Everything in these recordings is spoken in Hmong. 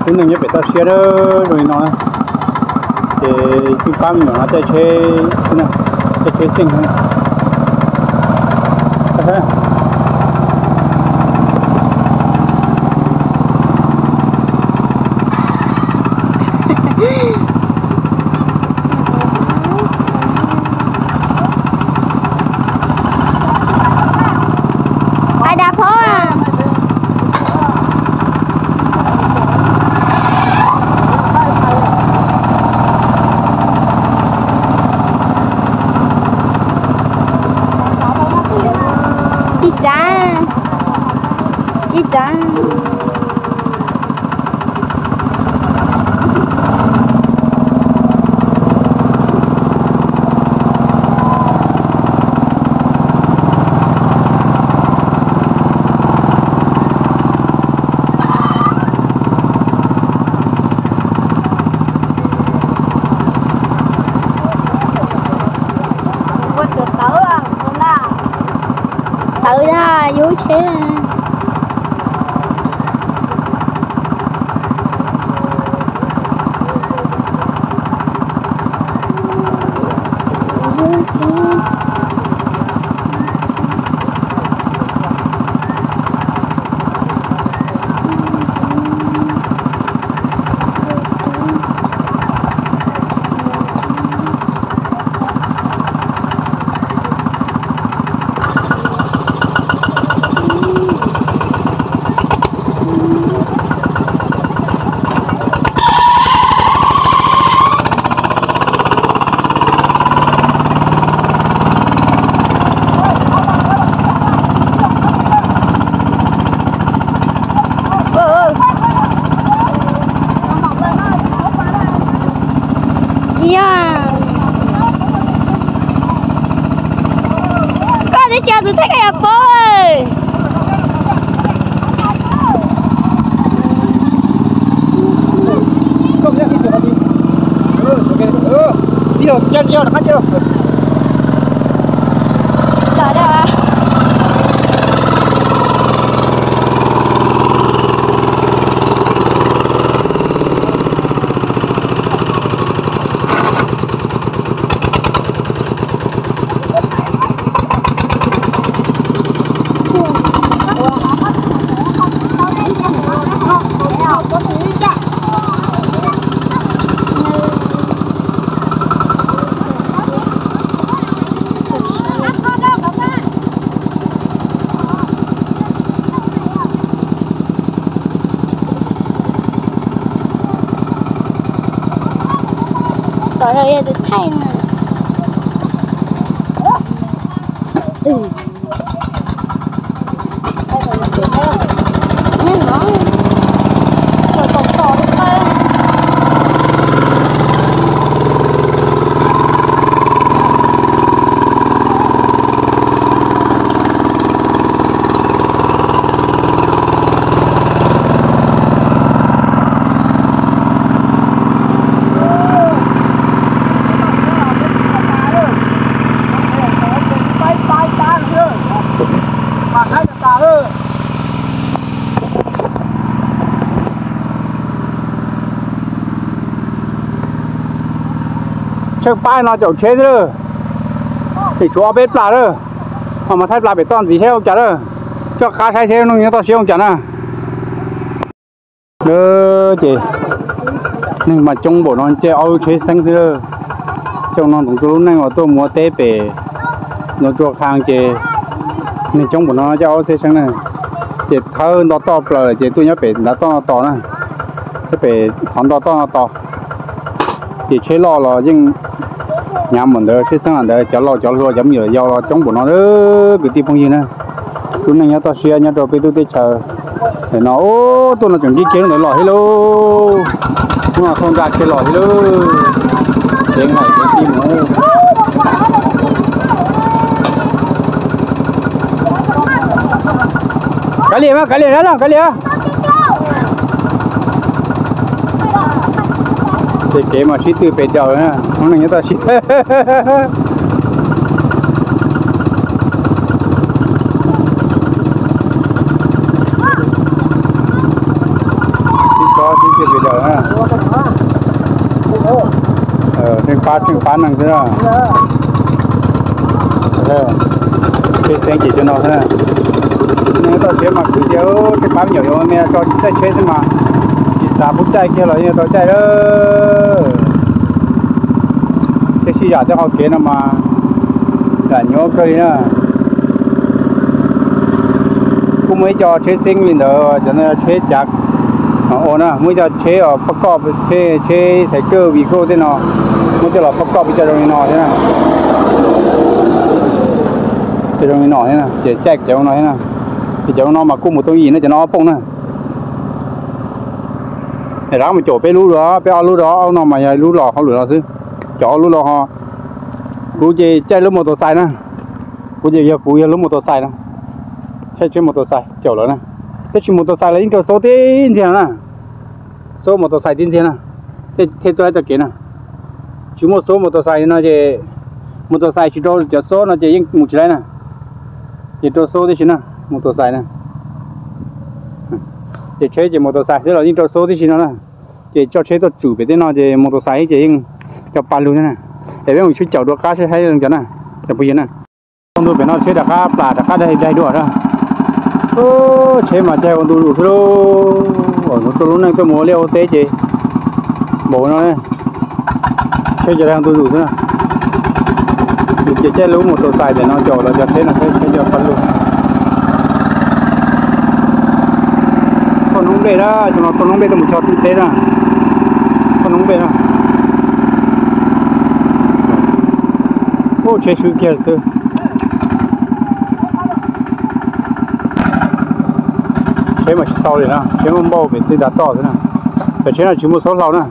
Lub neej nyob pem toj siab zoo li no, ces yeej pab me nyuam no caij tsheb, caij tsheb xyeej. Pais dab phob. Ib tsav, ib tsav. Tawv yog yus tsheb. Yog koj twb tsis yog tus thaij koj yuav paub. Tom no yog tus thaij na. Tsheb pab no caum tsheb xwb lawm, tseem tshuav ob peb plas lawm, ho mas thaij plas pem toj ntxiv seb ua cas lawm, coj qab saib seb neeg nyob toj siab ua cas na. Ces neeg mas coob npaum no caij ob lub tsheb xeeb xwb. Xyoo no ntxoov txuj lub neej uas tuaj mus ua teb pem Ntxoov Tsua Qha ces neeg coob npaum no caij ob lub tsheb xeeb na. Ces thawb nto toj plaws ces tuaj nyob pem ntav toj no tos na, nyob pem qhov nto toj no tos. Ces tsheb loj los yeej hnyav npaum ntawd, tsheb xeeb los ntawd, cov laus cov hluas cov me nyuam yaus los coob npaum no, kwv tij phooj ywg na. Lub neej nyob toj siab nyob rau peb lub teb chaws no, tuaj no tseem ntsib kev lub ntawd los thiab lauj. Hnub no thauj nra kiag los thiab lauj. Kev nqaim kev ti mus. Kav liam mas, kav liam dab laug, kav liam. Ces kev mas sib tw pes daws na, hnub neej nyob toj siab. Sib Tsob tib tiag pes daws na. Tsheej pab tsheej pab neeg xwb na. Tsheb xeeb ces cov no xwb na. Neeg toj siab mas kwv tias tsheej pab me nyuam yuav me tso tsis caij tsheb xwb mas, tsis xav pub caij kiag los yeej tau caij lawm. Tsheb sib zam tej qhov kev no mas zam nyuaj kawg li na. Kuj muaj ib co tsheb xeeb li ntawd, cov no tsheb cav ua na, muaj ib co tsheb pab koj, tsheb xaiv kawj vim koj tej no, muab coj los pab koj peb cov zoo li no thiab na. Cov zoo li no thiab na, ces caij cov zoo no thiab na. Ces cov zoo no mas kuj mus tooj yim na, cov no ob pooj na. Rov qab mus caum peb lub, peb ob lub, ob lub no mas yog lub los hauj lwm no xwb. Cov ob lub los ho, kuv ces caij lub mos tos xais na. Kuv ces yog kuv yog lub mos tos xais na, caij tsheb mos tos xais caum lawm na. Tab sis mos tos xais los yeej rau xob tib ntxiag no na. Xob mos tos xais tib ntxiag na, thiaj tuaj tau kev na. Tsis muaj xob mos tos xais no ces, mos tos xais tsis rau cov xob no ces yeej mus tsis laib na. Ces rau xob tib si na, mos tos xais na. Ces tsheb ces mos tos xais xwb los yeej rau xob tib si no na. Ces tso tsheb tuaj tsum pem tej no ces mos tos xais ces yeej cov pa lug thiab na. Es peb mus tsheb caum dua qab saib saib zoo cov na, cov phooj ywg na. Ua ntu pem no tsheb rov qab plam rov qab daig daig dua na. Tsheb mas caij ua ntu zus xwb lauj. Hnub tuaj lub neej tuaj mus ua liaj ua teb ces npaum no, tsheb ces daig ua ntu zus xwb na. Ces caij lub mos tos xais pem no caum los cov tsheb no, tsheb cov pa lug. Txoj noob nplej na, cov no txoj noob nplej tuaj mus tso teb na. Txoj noob nplej na. Ub, tsheb swb kiag xwb. Tsheb mas tsis tau li na, tsheb muaj npauj pem tej nrad toj xwb na. Cov tsheb no tsis muaj xob hlau na.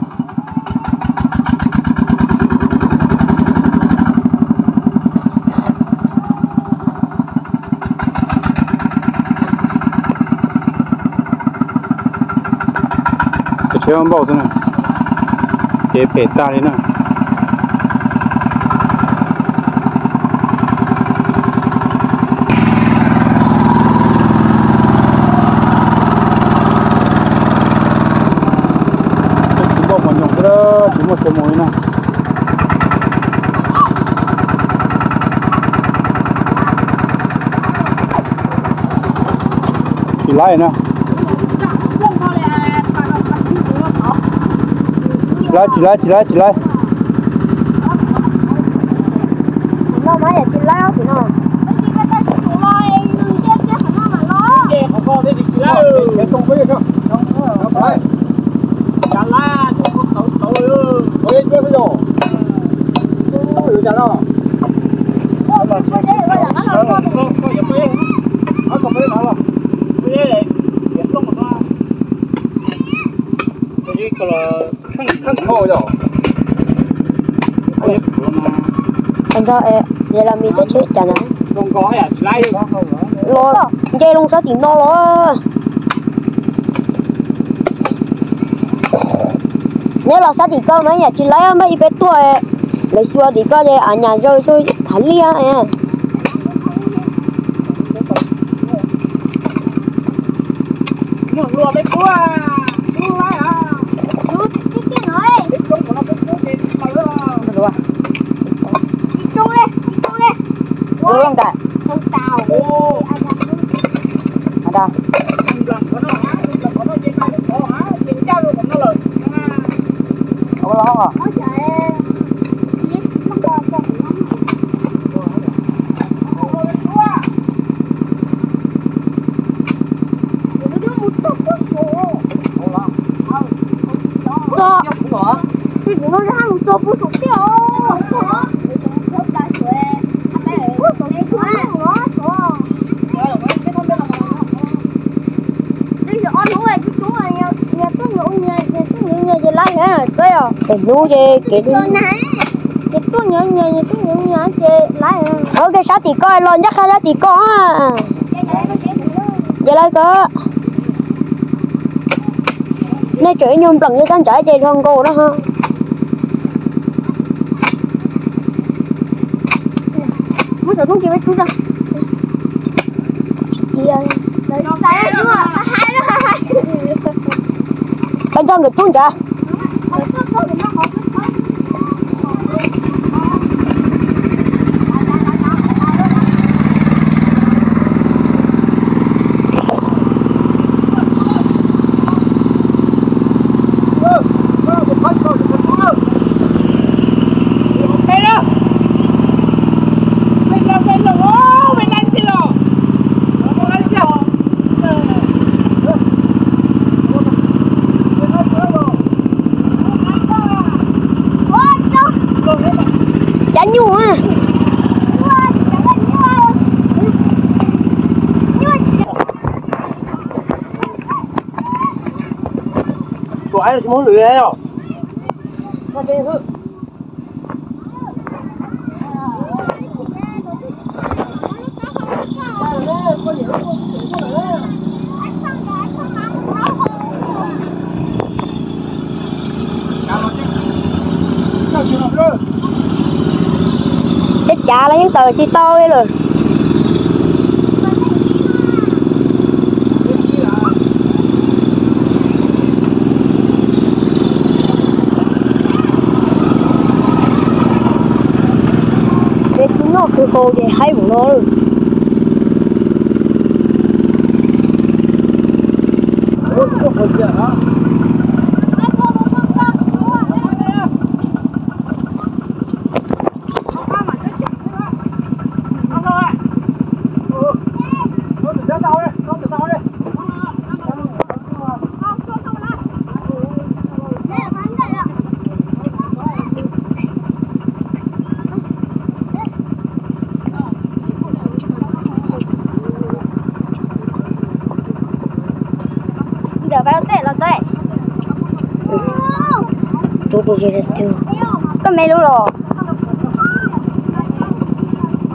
Cov tsheb muaj npauj xwb na, ces pem tag li na. Tsis npauj mos nyoos xwb, tsis muaj tsheb mus li na. Tsis laib na. Tsis laib, tsis laib, tsis laib, tsis laib. Nco, yog los me teb tsheb cas na. Los nce loo sab tim no los. Neb los sab tim ko mas yam tsis laib, npaj ib peb tuaj, lawv xyuas tim ko ces av nyam zaws xwb hav liaj. Hnub ces kev, ces tuaj nyias nyias ces tuaj nyias nyias ces laib. Ov, kev sab tim ko los ncaj qha sab tim ko. Ces lawv ko, nej tseem ib nyuag npleem li koj ntsav ces dhau nkaus na ho. Muab xov tooj cia peb tub tso. Tsis cia. Peb nrog nkawd tub nrad. Cov nyuj. Tej cav los yeej tawm tsis tau li lawm. Peb twb noj khwv hau ces haib mus no. Ntawm peb ua ntej los txog. Koj me lub los?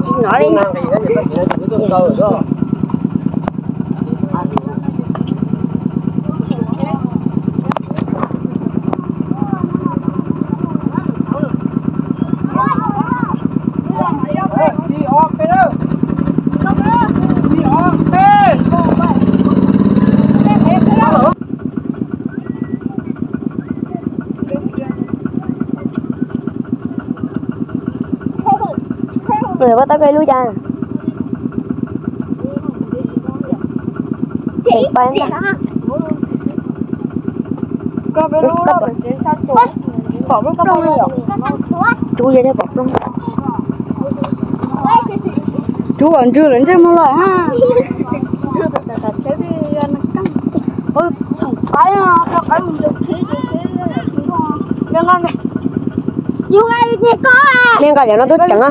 Tsis hnov li. Pab tau koj lub cas? Pom plooj yom? Tus yog pom plooj. Tus uas ntswg lawm ntsej muag lawm ha. Niag nqaij liam no twb ceev na.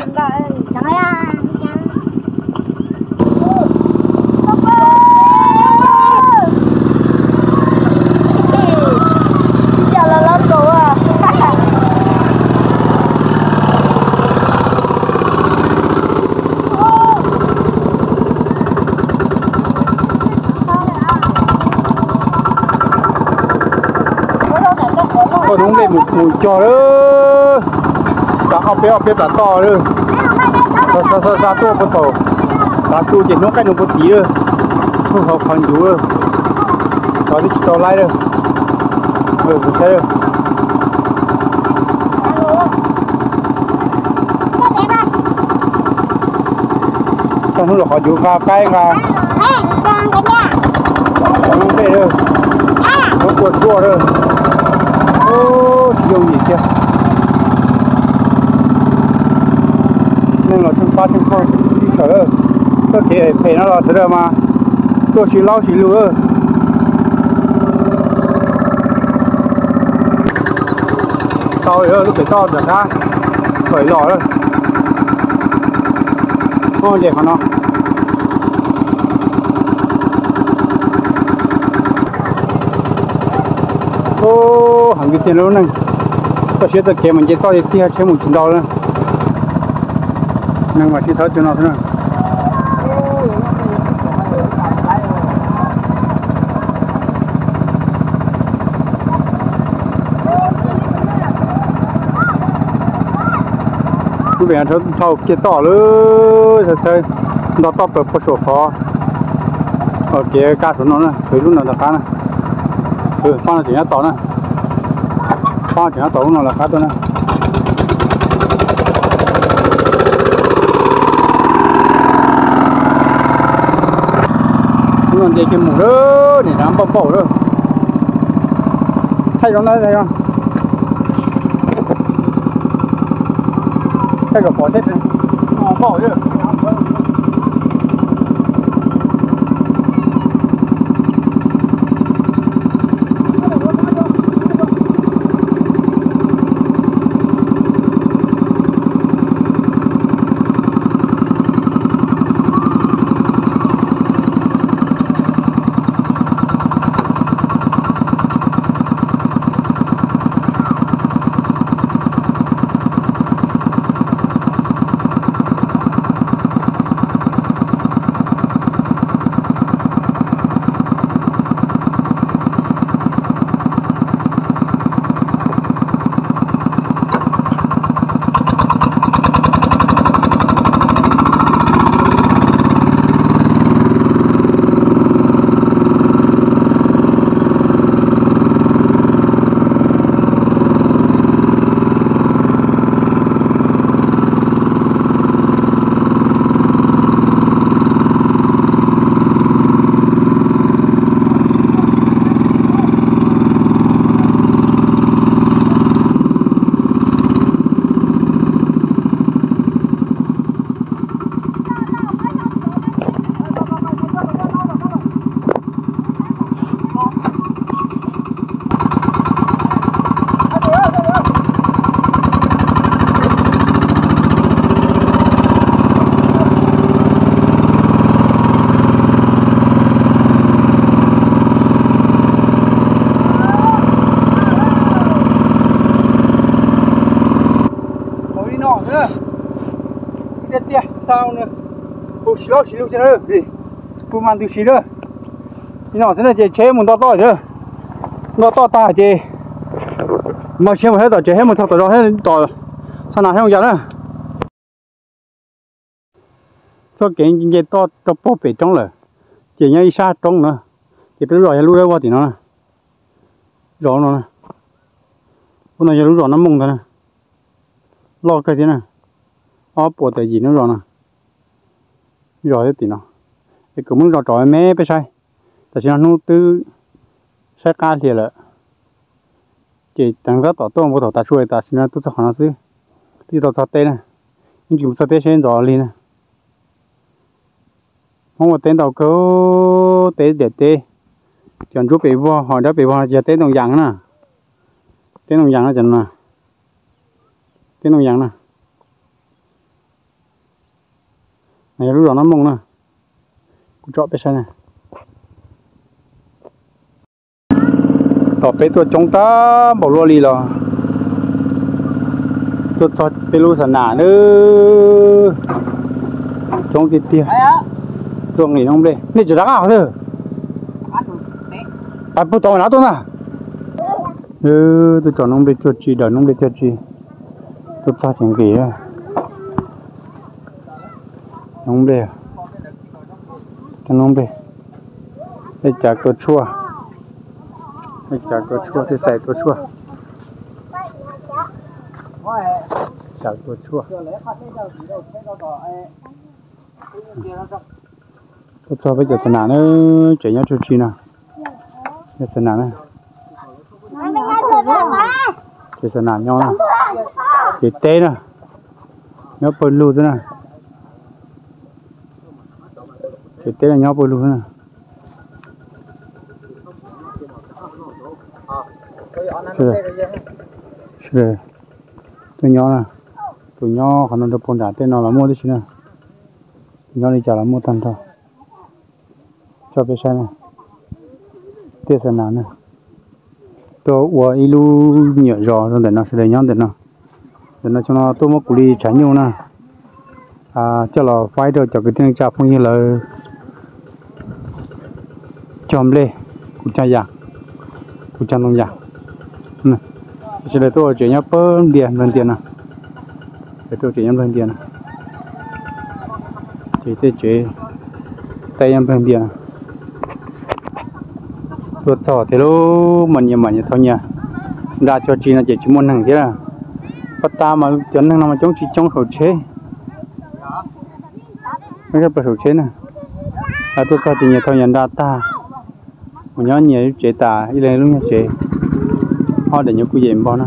Koj hnub nplej mus mus cog lawm, tas ob peb ob peb plas toj lawm. Xa xa xa tuaj puag thaum tav su ces hnub qaij nug puag tid lawm, hnub hauv qhov ncuv lawm, qhov twb tsis tau laib lawm. Saib lawm. Txog hnub los qhov ncuv nqa qaib nqa, nqa nplej lawm, hnub tuaj tuaj lawm. Tsis yooj yim tiag. Neeg los tsheej pab tsheej phooj sawm lawm. Txoj kev phem no los sawv daws mas tuaj sib laub sib lug lawm. Tau lawm, lub pem toj nram qab tawm los lawm. Muaj nres qhov no. Heev tiag tiag lub neej, txoj siab txoj kev mas nce toj tiag tiag, tsheb mus tsis ntau lawm. Neeg mas sib thawb cuag no xwb na. Lub pem dhau kiag toj lawm, sawv sawv ntog toj plaws puag saum qhov kev kaj saum no na, tshuav ib lub no tom qab na. Pab no tseem nyob tod na. Pab no tseem nyob tod, lub no lawv qab tuaj na. Lub no nce kiag mus lawm, nim no npauj npauj lawm. Thaij zoo na, thaij zoo. Thaij kom pom thiab. Li no xwb, tiag tiag tau nws, hu siv laub siv lug xwb na, hu mas ntws siv na. Li no xwb na ces tsheb mus nto toj xwb, nto toj tag ces mas siab mus thiab tom tsev thiab mus txog tom zos thiab tom Xab Nas thiab Moos Yas na. Txoj kev nce toj rau puag pem roob lawm, ces nyob ib sab roob na, ces peb lub zos yog lub dawb vog tim no na. Zos no, lub no yog lub zos Nab Mooj ntag na, loj kawg thiab na, ob puas tawm yim lub zos no, zos thiab tim no. Es kuv muab lub zos tsom me peb saib, tam sim no hnub twb saib qab hlias lawm, ces teev tab tom tuaj puag thaum tav su, tam sim no tuaj txog qhov no xwb, twb tsis tau txog teb na, yeej tsis mus txog teb seb ntxov li na. Hmoob ua teb ntau kawg, teb tiam teb, cov ntsuab pem vog ho dawb pem vog no ces yog teb Ntoo Yas na, teb Ntoo Yas no, teb Ntoo Yas na. Yog lub zos Nab Mooj na, kuv tsom peb saib na. Tom peb tuaj coob tag npaum luaj li los tuaj txog peb lub Xab Nas na, coob tiag tiag. Tuaj nqis noob nplej, nej tseem rov qab qhov twg? Pab puag tod na tuaj na. Tuaj tsom noob nplej cuag tsi, daws noob nplej cuag tsi, tuaj txog tseem nqis noob nplej. Cov noob nplej, tej cav tua tshuaj, tej cav tua tshuaj, tej xais tua tshuaj, cav tua tshuaj. Tuaj txog peb cov Xab Nas na, tsev nyob cuag tsi no, yog Xab Nas na. Ces Xab Nas nyob na, ces teb na, nyob pawg lug xwb na, ces teb na nyob pawg lug xwb na. Sawv daws tuaj nyob na, tus nyob qhov no rau puag nram tej no los muaj tib si na, tus nyob li cas los muaj tag nrho. Tso peb saib na, tej Xab Nas na, tuaj ua ib lub me nyuam zos rau ntawm no, sawv daws nyob ntawm no. Ntawm no xyoo no tuaj muab kuv li tshav nyuj na, coj los faib rau cov kwv tij neej tsa phooj ywg lawv cog nplej, kuv cog yas, kuv cog ntoo yas. Sawv daws tuaj ua tsev nyob pawg ntias nplawg ntias no, tuaj ua tsev nyob nplawg ntias no, ces tej tsev teb nyob nplawg ntias no. Tuaj txog thiab lub mas nyias mam nyias thaum nyias nra tso tseg no ces tsis muaj neeg thiab. Pab tas mas cov neeg no mas coob tsis coob saum tsheb, saum tsheb na. Tuaj txog ces nyias thaum nyias nra tag, mus nyob nyias lub tsev tas, ib leeg lub nyuag tsev. Ob daim nyuag kuj yem npog na.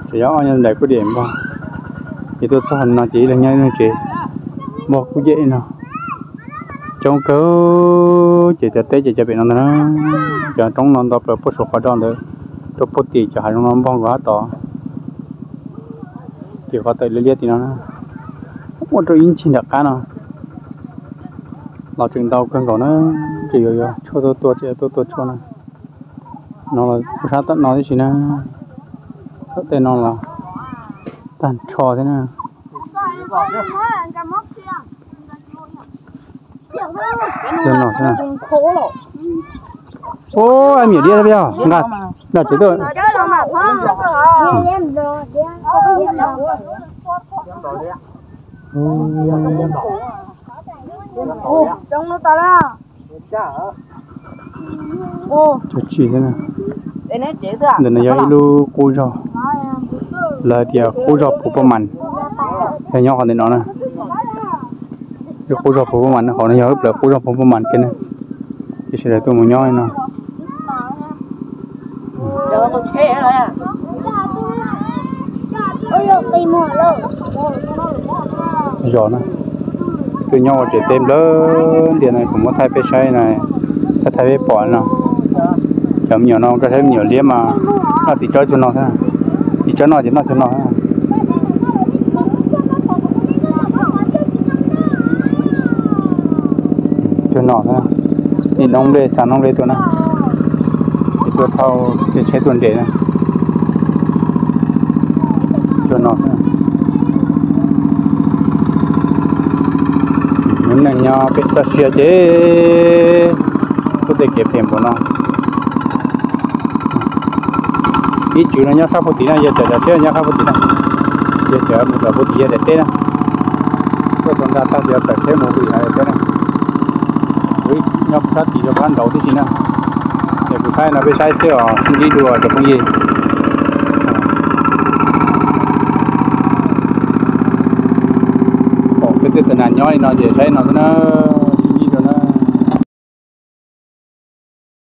Ces yog ob nyuag daim kuj yem npog. Ces tuaj txog no ces ib leeg nyob ib leeg tsev, npog kuj yem no. Coob kawg. Ces cov teb ces cov pem no ntag na. Cov roob no nto plaws puag saum qhov do ntawd rau puag tim cov hav zoov no npog nkaus hab tod. Tim qhov tawm liab liab tim no na, muaj rau ib ncig nram qab no los tseem ntau kawg nkaus na. Tseem yuav yuav tshuaj tuaj tua, tseem yuav tuaj tua tshuaj na. No los puag sab tom no tib si na, tom tej no los tag nrho thiab na. Ua, miam diab peb os, nqa, nqa tsev tuaj. Cov tsis, ntawm no yog ib lub qub zog, lawv hais tias qub zog Phuv Paj Mas, yog nyob qhov ntawm no na. Ib qub zog Phuv Paj Mas, qhov no yog ib plawv qub zog Phuv Paj Mas kiag na, ces sawv daws tuaj mus nyob no. Zos na, twb nyob ua tsev teb nplawg ntiag no, kuv muab thaij peb saib na, thaij thaij peb pom no. Cov me nyuam no koj saib me nyuam liab mas noj tim tsob cuag no xwb, tim tsob no ces noj cuag no xwb. Cuag no xwb, nim noob nplej xa noob nplej tuaj na, ces tuaj thauj tej tsheb tuaj nres na. Cuag no xwb. Lub neej nyob pem toj siab ces tuaj tej kev phem npaum no. Ib tswv no nyob sab puag tim na, yog cov, cov tsheb nyob sab puag tim na, yog cov mus tom puag tim yog daim teb na. Tuaj tau nra tag ces tawm tsheb mus pem hav teb na. Kuv nyob sab tim rau sab nraud tib si na, es kuv thaij no peb saib xwb os, sib ntsib dua cov phooj ywg. Pom peb tej tus nas nyob li no ces saib no xwb na.